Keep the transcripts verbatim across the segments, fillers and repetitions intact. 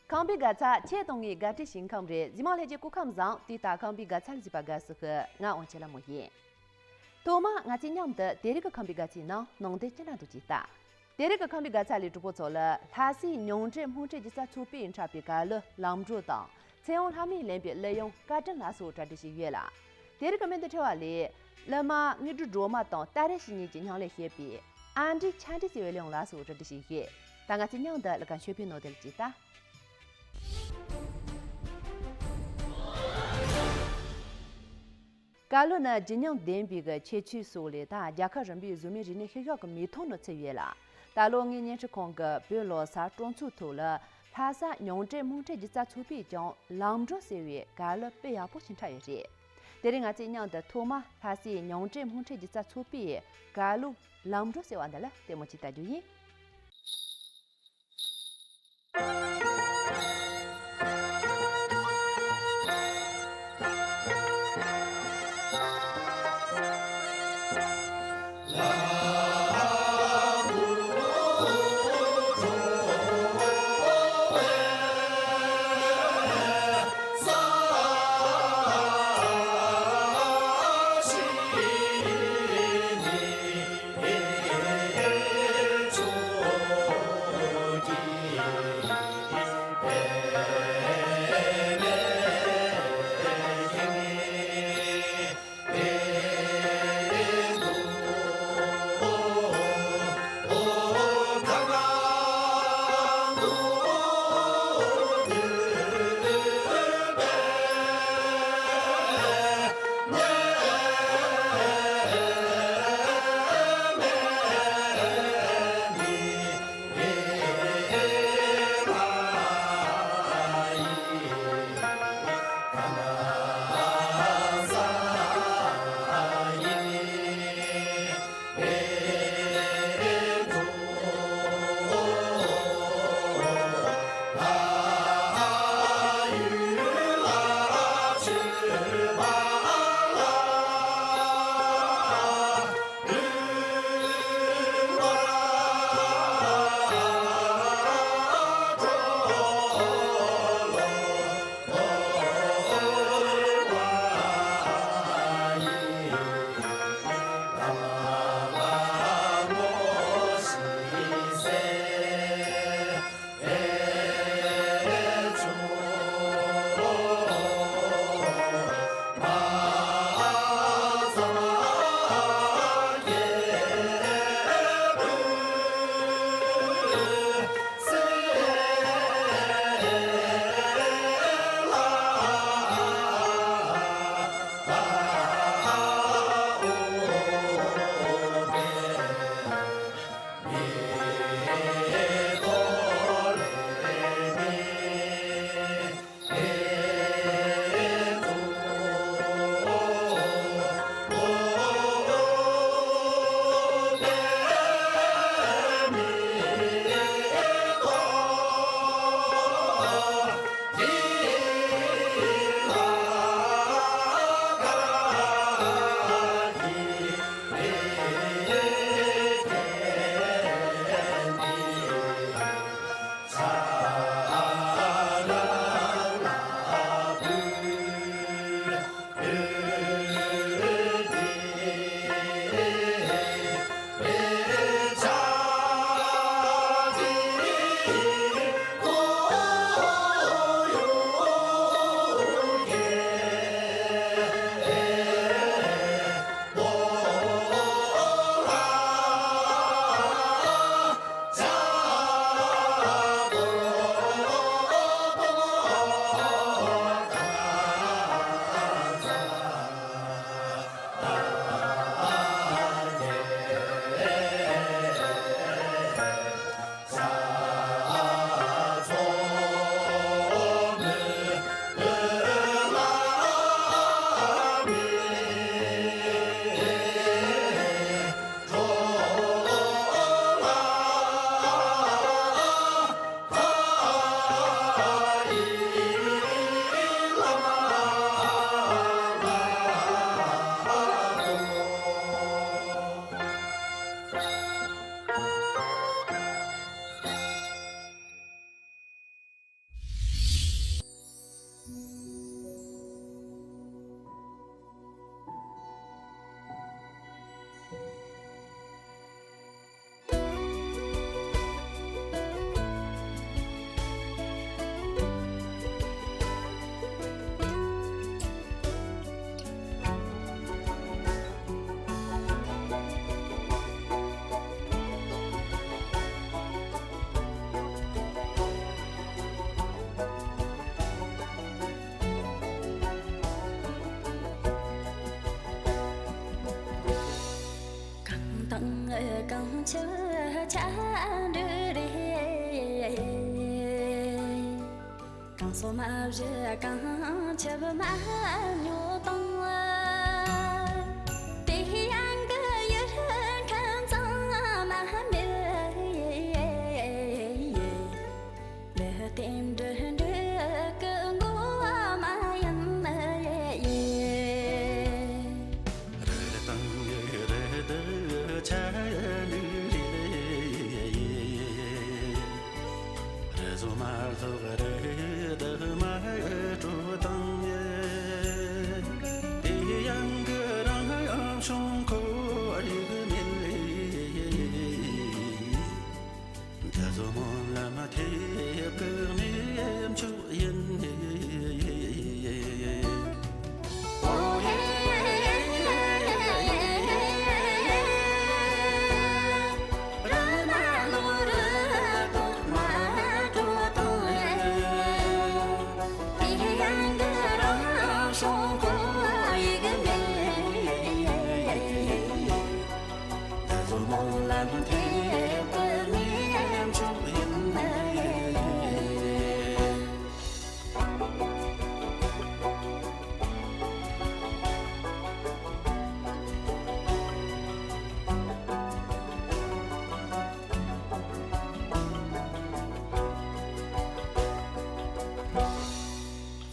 ཁམས་པའི་དགའ་ཚལ་ཁྱེད་དང་ངའི་དགའ་བྲལ་ཞིང་ཁམས་རེད། གཟིགས་མང་ལྷན་རྒྱས་སྐུ་ཁམས་བཟང་། དུས་ལྟར་ཁམས་པའི་དགའ་ཚལ་གཟིགས་པར་དགའ་བསུ་ཞུ། ང་དབང་ཆེན་ལྷ་མོ་ཡིན། ཐོག་མར་ང་ཚོས་མཉམ་དུ་དེ་རིང་གི་ཁམས་པའི་དགའ་ཚལ་ནང་སྣང་དོན་ཅི་འདྲ་འདུག་ཅེས་ལྟ། དེ་རིང་གི་ཁམས་པའི་དགའ་ཚལ་ལས་གྲོགས་པོ་ཚོ་ལ་ལྷ་སའི་མྱོང་འདྲེན་སྨོན་འདྲེན་སྒྱུ་རྩལ་ཚོགས་པས་འཁྲབ་པའི་གར་གླུ་ལམ་འགྲོ་དང་། ཚེ་དབང་ལྷ་མོས་ལེན་པའི་གླུ་དབྱངས་བཀའ་དྲིན་ལ་སོགས་གྲ་སྒྲིག་བྱས་ཡོད་ལ། དེ་རིང་གི་སྨོན་འདུན་འཁྲབ་པ་ལས། གླུ་མ་དངོས་གྲུབ་སྒྲོལ་མ་དང་ཏཱ་རེ་བཤེས་གཉེན་གྱིས་མཉམ་ལས་བྱས་པའི་ཨ་འབྲུག་ཆ་འགྲིག་ཟེར་བའི་གླུ་དབྱངས་ལ་སོགས་གྲ་སྒྲིག་བྱས་ཡོད། ད་ང་ཚོས་མཉམ་དུ་གླུ་གར་མཆོད་པའི་ནང་དེ་ལ་ཅིག་ལྟ། གར་གླུ་ནི་བརྗིད་ཉམས་ལྡན་པའི་གི་ཁྱད་ཆོས་སོགས་ལས་དང་རྒྱལ་ཁབ་རིམ་པའི་བཟོ་མིའི་རིག་གནས་ཤུལ་བཞག་གི་མིག་མཐོང་དུ་ཚུད་ཡོད་ལ། ད་ལོ་དངོས་བརྙན་འཕྲིན་ཁང་གི་བོད་ལོ་གསར་སྤྲོ་ཚོགས་ཐོག་ལ་ལྷ་ས་མྱོང་འདྲེན་སྨོན་འདྲེན་སྒྱུ་རྩལ་ཚོགས་པས་ཀྱང་ལམ་འགྲོ་ཟེར་བའི་གར་གླུ་དཔེ་ཡག་པོ་ཞིག་འཁྲབ་ཡོད་རེད། དེ་རིང་ང་ཚོས་མཉམ་དུ་ཐོག་མར་ལྷ་སའི་མྱོང་འདྲེན་སྨོན་འདྲེན་སྒྱུ་རྩལ་ཚོགས་པའི་གར་གླུ་ལམ་འགྲོ་ཟེར་བ་འདི་ལ་ལྟད་མོ་ཅིག་ལྟ་རྒྱུ་ཡིན། ཆུ་ཆ་འདྲུད་རེད། གང་སོ་མ་བཞི་གང་ཆུ་མ་ཉོ་དང་། དེ་ཡང་གི་ཡུལ་ཁམས་གཙང་མ་མེད། ལེ་ཏེ་འདྲི་འདྲི་ཀི་མགོ་མ་ཡང་ཡེ། རི་དང་ཡི་རི་དུ་ཆ་ནི་རི། རི་བཟོ་མ་ལྷོག་རི་དུ་མ་སྤྲོ་དང་ཡེ། དེ་ཡང་གི་རང་བྱུང་ཁོར་ཡུག་མེད། འདི་ཚོ་སྨོན་ལམ་ཐེབས་ཀྱི་གནས་མཆོག་ཡིན།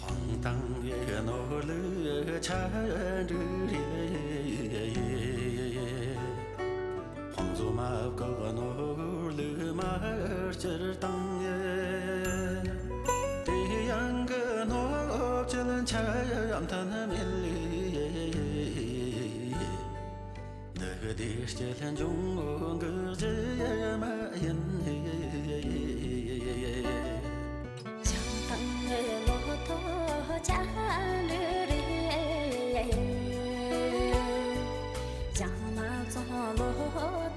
དཔང་དང་ནོར་ལུག་ཆ་འདྲུད་རེད། དཔང་བཟོ་མ་བཀག་ནོར་ལུག་མ་སྐྱུར་དང་། དེ་ཡང་གི་ནོར་སྐྱུར་འཆམ་མཐུན་མེད། འདི་བདེ་སྐྱིད་འབྱུང་ངོ་གི་རྒྱུ་མ་ཡིན། ཞང་ཐང་ལོ་ཐོ་ཆ་འདྲུད་རེད། ཞང་མ་ཚོང་ལོ་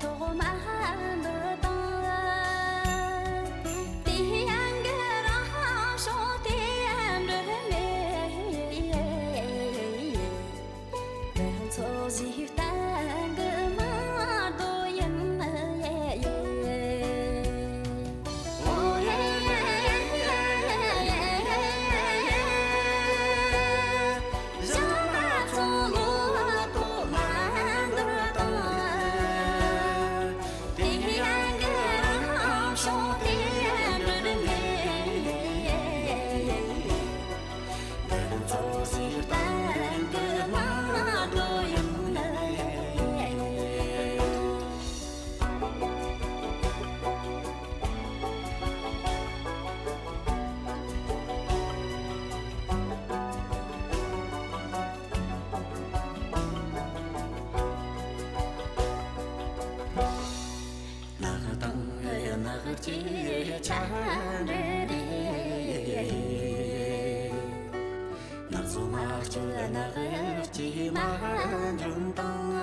ཐོག་མ་འདུ་དང་། དེ་ཡང་གི་རང་ཤོང་དེ་འདྲུད་མེད། ཚོགས་ཞིག་བསྟན་གི་མ་རྡོ་ཡིན། ནགས་དང་ནགས་ཀྱི་ཆ་འདྲུད་རེད། ནགས་ཚོ་མ་སྐྱོ་ནགས་ཀྱི་མ་འཇོམས་དང་།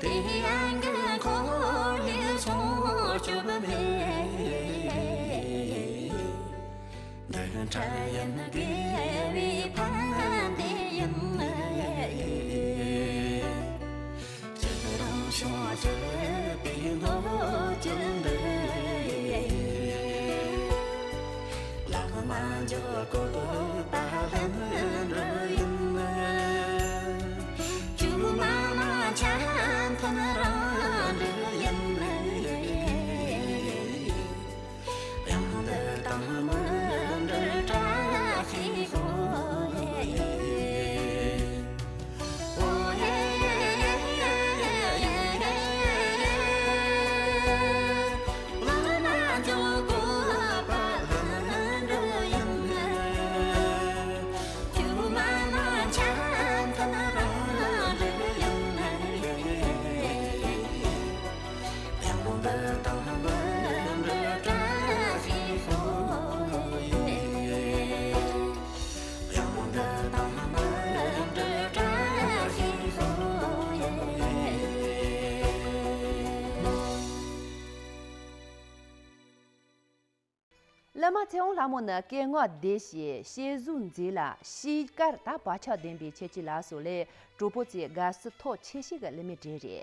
དེ་ཡང་གི་འཁོར་ལོའི་སྲུང་སྐྱོབ་མེད། འདི་འཕྲལ་ཡིན་དགེ་བའི་ཕན་བདེ་ཡིན། ཁྱེད་རང་བྱུང་གྲུབ་པའི་སྣོད་བཅུད་འདི། ལག་མ་འཇོག་བཀོད་པ་ལྷུན་གྲུབ་ཡིན། ཇོ་མོ་མ་འཆམ་མཐུན་རང་གྲུབ་ཡིན། ཡང་འདི་དང་མི་འབྲལ་བཀྲ་ཤིས་ཤོག། བླ་མ་ཚེ་དབང་ལྷ་མོ་ནི་སྐད་ངག་བདེ་ཞིང་བཤད་གཟུགས་མཛེས་ལ་གཤིས་ཀར་ད་བག་ཆགས་ལྡན་པའི་ཁྱད་ཆོས་ལ་སོགས་ལས་གྲོགས་པོ་ཚོས་དགའ་བསུ་ཐོག་ཆེ་ཤོས་ཀྱི་གླུ་མི་སྒྲོན་རེད།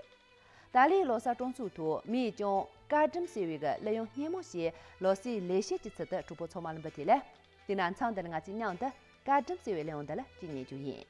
ཏཱ་ལའི་ལོ་གསར་སྲུང་བརྩི་ཐོག་མིས་ཀྱང་བཀའ་དྲིན་ཟེར་བའི་གི་གླུ་དབྱངས་སྙན་མོ་ཞིག་ལོ་གསར་ལེགས་བཤད་ཀྱི་ཚུལ་དུ་གྲོགས་པོ་ཚང་མ་ལ་འབུལ་ཏེ་ལས། དེ་ན་མཚམས་འདི་ནས་ང་ཚོས་མཉམ་དུ་བཀའ་དྲིན་ཟེར་བའི་གླུ་དབྱངས་འདི་ལ་གཅིག་ཉན་རྒྱུ་ཡིན།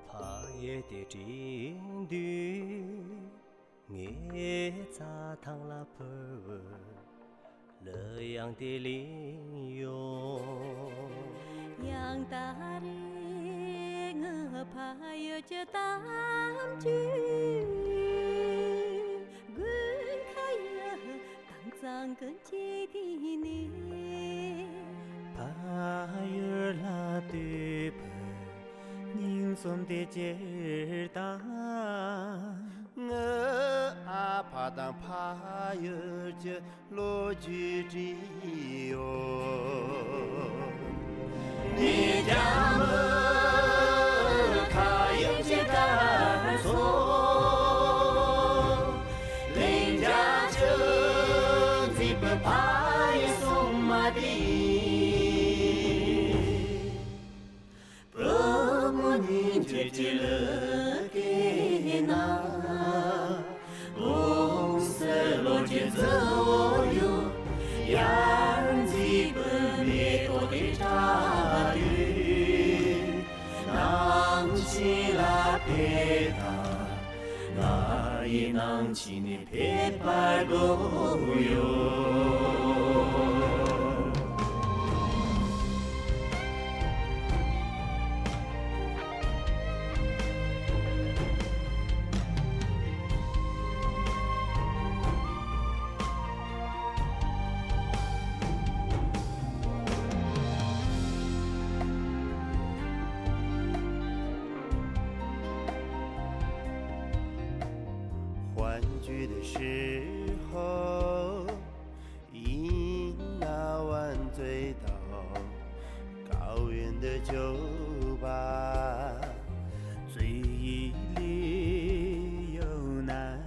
ཕ་ཡུལ་དེ་བྲིས་དུས། ངའི་རྩྭ་ཐང་ལ་ཕུལ་བའི་གླུ་དབྱངས་དེ་ལེན་ཡོང་། ཡང་ད་རེས་ངའི་ཕ་ཡུལ་གྱི་གཏམ་རྒྱུད། དགུན་ཁ་ཡི་དྭངས་གཙང་གི་འཇིག་རྟེན་ནས། གསུམ་དེ་སྤྱིར་བཏང་། ངའི་ཨ་ཕ་དང་ཕ་ཡུལ་གྱི་ལོ་རྒྱུས་བྲིས་ཡོད། ངའི་རྒྱ་མི་ཁ་ཡོད་ཀྱི་སྐར་ཚོགས། ལན་རྒྱ་ཆུ་འཛིན་པའི་ཕ་ཡུལ་སོ་མ་དེ། བུ་མོ་གཉིས་ཀྱི་ལུས་སྐེད་ན། དགོང་ཟས་ལོ་གཅིག་རྫི་བོ་ཡོད། ཡར་འཛིན་པའི་མེ་ཏོག་དེ་བཀྲ་དུས། ནང་ཆེན་ལ་ཕེབས་དང་། ང་ཡི་ནང་ཆེན་ནས་ཕེབས་པར་དགོས་ཡོད། 欢聚的时候， 因那晚醉倒高原的酒吧，醉意里有难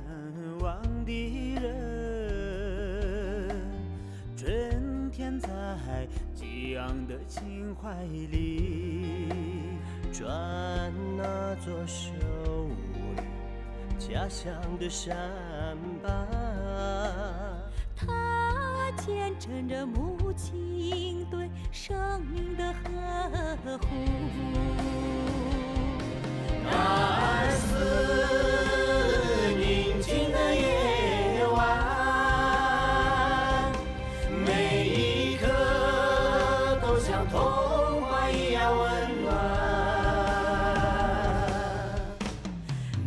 忘的人，春天在激昂的心怀里，转那左手里家乡的山吧。 它见证着母亲对生命的呵护。那是宁静的夜晚，每一刻都像童话一样温暖。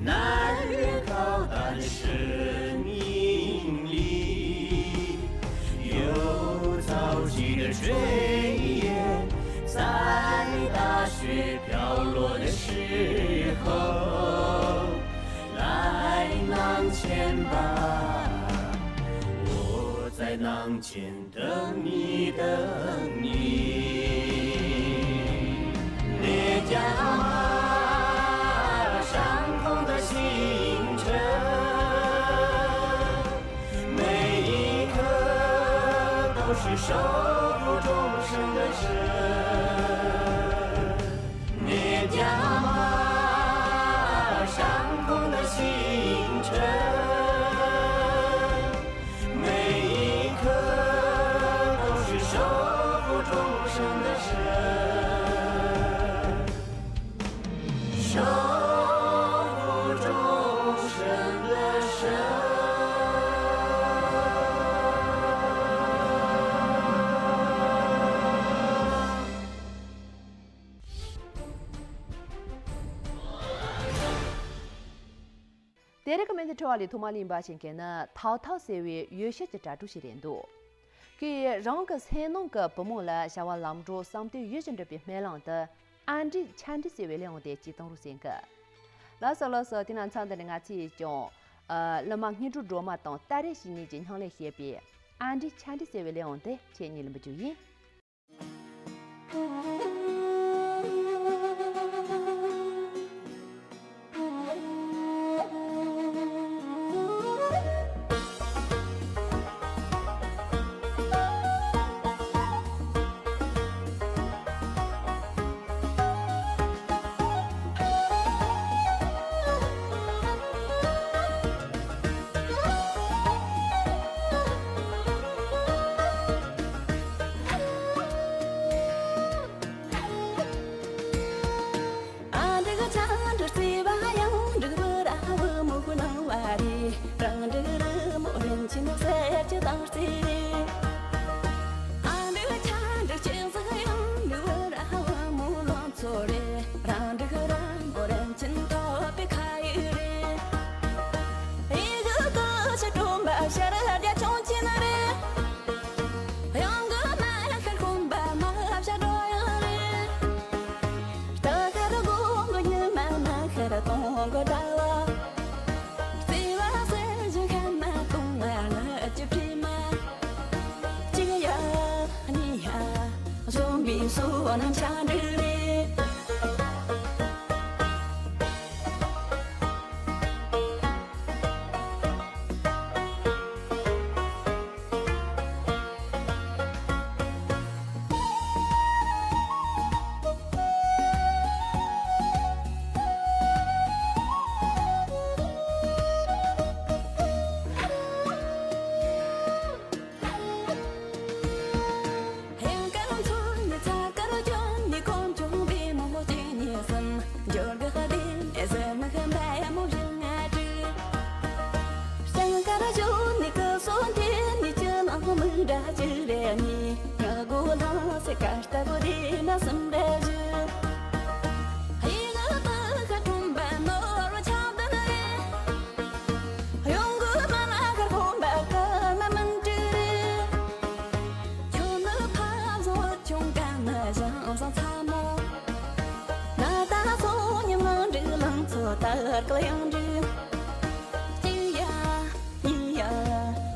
男人高大的身影里，有朝气的炊烟，在大雪飘落的时候，来囊前吧，我在囊前 等你，等你。你家吗？伤痛的心城，每一刻都是守护众生的神。你家吗？伤痛的心城。 每一刻都是守护众生的神，守护众生的神。 དེ་རིང་གི་སྨན་བཅོས་དྲི་བ་ལས་ཐོག་མར་གླེང་བ་ཞིག་གི་ནི་ཐའོ་ཐའོ་ཟེར་བའི་ཡུལ་ཤུལ་གྱི་དྲ་གྲོགས་ཤིག་རེད་འདུག་གིས་རང་གི་སེམས་ནང་གི་བུ་མོ་ལ་བྱ་བ་ལམ་འགྲོ་བསམ་དོན་ཡིད་བཞིན་འགྲུབ་པའི་སྨོན་ལམ་དུ་ཨ་འབྲས་ཆ་འབྲས་ཟེར་བའི་གླེང་བ་དེ་གཅིག་གཏོང་རོགས་ཟེར་གི། ལགས་སོ་ལགས་སོ། དེ་ན་མཚམས་འདི་ནས་ང་ཚོས་ཀྱང་ཨ་གླུ་མ་སྔོན་འགྲོ་སྒྲོལ་མ་དང་ཏཱ་རེ་བཞི་གཉིས་ཀྱིས་མཉམ་ལས་བྱས་པའི་ཨ་འབྲས་ཆ་འབྲས་ཟེར་བའི་གླེང་བ་དེ་ཁྱེད་གཉིས་ལ་འབུལ་རྒྱུ་ཡིན། ཨ་འབྲུག་ཆ་འབྲུག་རྩེ་བ་ཡང་འབྲུག་བུ་ར་བུ་མོ་གུ་ནང་བ་རེད། རང་འབྲུག་རི་མོ་རིན་ཆེན་གསེར་གྱི་དང་རྩེ་རེད། ཨ་འབྲུག་ཆ་འབྲུག་སྤྱི་གཟུགས་ཡང་འབྲུག་བུ་ར་བུ་མོ་ལང་ཚོ་རེད། རང་འབྲུག་ར་མོ་རིན་ཆེན་ཐོབ་པའི་ཁ་ཡིག་རེད། ཨི་གུ་ཀུ་ཤ་གྲོམ་པ་ཤར་རྒྱ་ཆུང་ཆེན་རེད། གཡང་གི་མ་ཤར་ཁོམ་པ་མ་ཤར་འགྲོ་ཡག་རེད། རྟ་ཁ་རུ་དགོང་གི་ཉི་མ་ ནང་ཆ་འགྲིག་རེད། ཧེང་ཀར་ཚོ་ནི་ཚ་ཀར་ཇོ་ནི་ཁོང་ཆུང་བི་མོ་མོ་ཅི་ཉི་སམ་འབྱོར་གི་ཧ་དི་ཨེ་ཟེར་མི་ཧམ་པ་ཡ་མོ་བཞིན་ང་དྲི། ཤང་ཀར་ཇོ་ནི་ཀི་སོན་དེ་ནི་ཅི་ལང་མི་འདྲ་ཅི་རེ་ནི་ང་གོ་ལང་སེ་ཀ་ལྟ་བུ་དེ་ན་སམ་རེ་ཇི། ཧི་ལ་པ་ཁ་ཁྲོམ་པ་ནོར་བ་ཆགས་དན་རེད། གཡོ་འགུལ་མ་ན་ཁར་ཁོམ་པ་ཀ་མ་མིན་ཏི་རེད། ཁྱོད་ནི་ཕ་བཟོ་ཆུང་ཀ་ན་བཞེངས་བཟང་ཚ་མོ། ན་ད་སོ་ཉི་མ་འདྲི་ལང་ཚོ་ལྟར་གླ་ཡང་འདྲི། སྐྱིད་ཡ་ཉི་ཡ་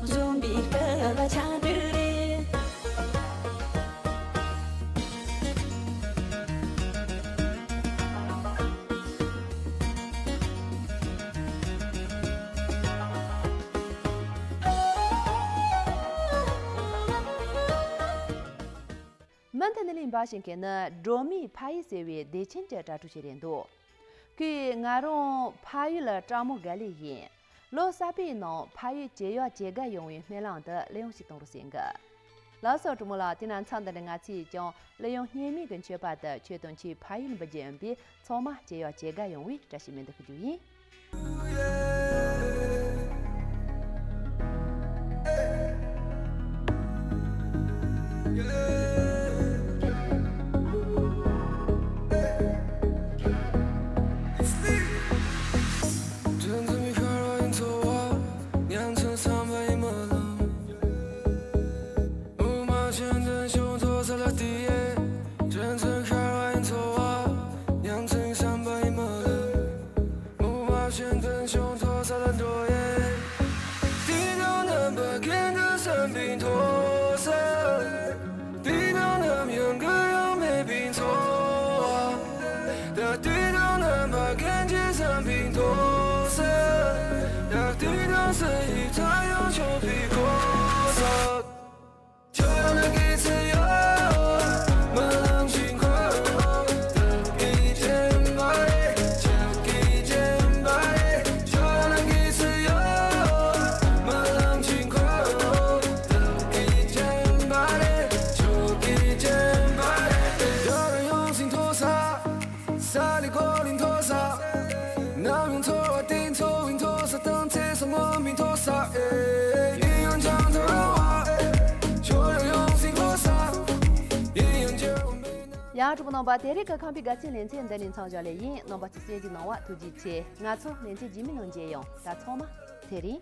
གཞོན་པའི་སྐལ་བ་ཆགས་འདྲི་རེད། མུ་མཐུད་ནས་གླེང་བཞིན་མཁན་ནི་སྒྲོལ་མའི་ཕ་ཡུལ་ཟེར་བའི་སྡེ་ཆེན་གྱི་དྲ་གྲོགས་ཤིག་རེད་འདུག་ཁོས་ང་རང་ཕ་ཡུལ་ལ་སྤྲང་མོ་དགའ་ལེ་ཡིན། ལོ་གསར་པའི་ནང་ཕ་ཡུལ་ཇེ་ཡག་ཇེ་དགའ་ཡོང་བའི་སྨོན་ལམ་དུ་གླུ་དབྱངས་ཤིག་གཏོང་རོགས་ཟེར་གི། ལགས་སོ་གྲོགས་མོ་ལགས། དེ་ན་མཚམས་འདི་ནས་ང་ཚོས་ཀྱང་གླུ་དབྱངས་སྙན་མོ་གི་མཆོད་པ་དང་ཁྱོད་དང་ཁྱོའི་ཕ་ཡུལ་འབུལ་རྒྱུ་ཡིན་པས། ཚང་མ་ཇེ་ཡག་ཇེ་དགའ་ཡོང་བའི་བཀྲ་ཤིས་སྨོན་འདུན་ཞུ་རྒྱུ་ཡིན། ཡང་གྲོགས་པོ་རྣམ་པ། དེ་རིང་གི་ཁམས་པའི་དགའ་སྐྱིད་ལེ་ཚན་འདི་ནས་མཚམས་བཞག་ལེ་ཡིན། རྣམ་པ་ཚོས་གསན་གཟིགས་གནང་བ་ཐུགས་རྗེ་ཆེ། ང་ཚོ་ལེ་ཚན་རྗེས་མའི་ནང་མཇལ་ཡོང་། ད་ཚང་མ་ཚེ་རིང་།